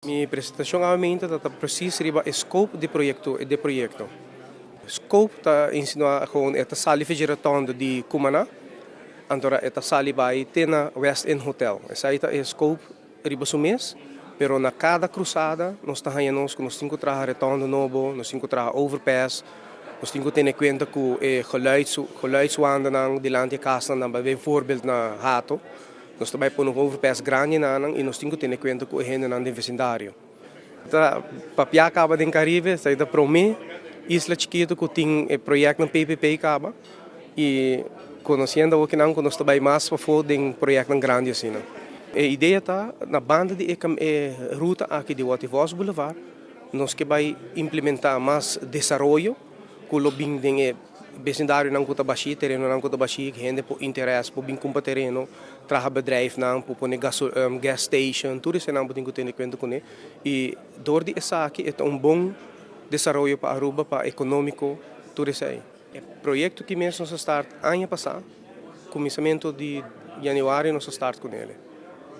Mi presentacion awe ta precies riba scope di proyecto di proyecto. Scope ta insinua gewoon e ta sali for di rotonde di Cumana, anto e ta sali bay te na West End Hotel. Esey ta e scope riba su mes, pero na cada cruzada nos ta nos cu nos tin cu traha rotonde nobo, nos tin cu traha overpass, nos tin cu tene cuenta cu e geluidswanden dilanti cas nan, bijvoorbeeld na Hato. Nos ta bay pone un overpass grandi nan y nos tin cu tene cuenta cu e hendenan den vecindario. Ta papia caba den Caribe, esey ta prome isla chikito cu tin e proyecto PPP caba y conociendo cu nan nos ta bay mas pafo den proyecto grandi asina. E idea ta na banda di e ruta aki di Watty Vos Boulevard, nos kier bay implementa mas desaroyo cu lo bin den e vecindario nan cu ta bashi, tereno nan cu ta bashi, hende por interes, por bin cumpra tereno, traha bedrijf nan, por pone gas station, tur esey nan tin cu tene cuenta cu ne. Y door di esaki e un bon desaroyo pa Aruba, pa economico, tur esey. E proyecto cu mes nos a start aña pasa, cuminsamento di januari nos a start cu ne.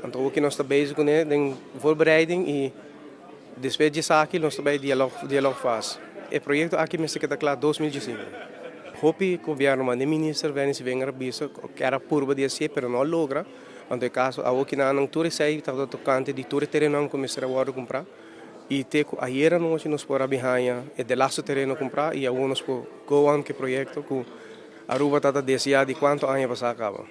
Anto, cu nos ta bezig cu ne, den voorbereiding y despues di esaki nos ta bay dialoog fase. E proyecto aki mester keda cla 2015. Hopi gobierno, mas minister Benny Wenger bisa cu era purba di haci, pero no a logra. Anto, e caso, aki nan tur esey ta tocante di tur tereno cu mester wordo cumpra. Y te ayera nochi nos por a haya e di laatste tereno cumpra y awor nos por go on cu e proyecto cu Aruba ta desea di cuanto aña pasa caba.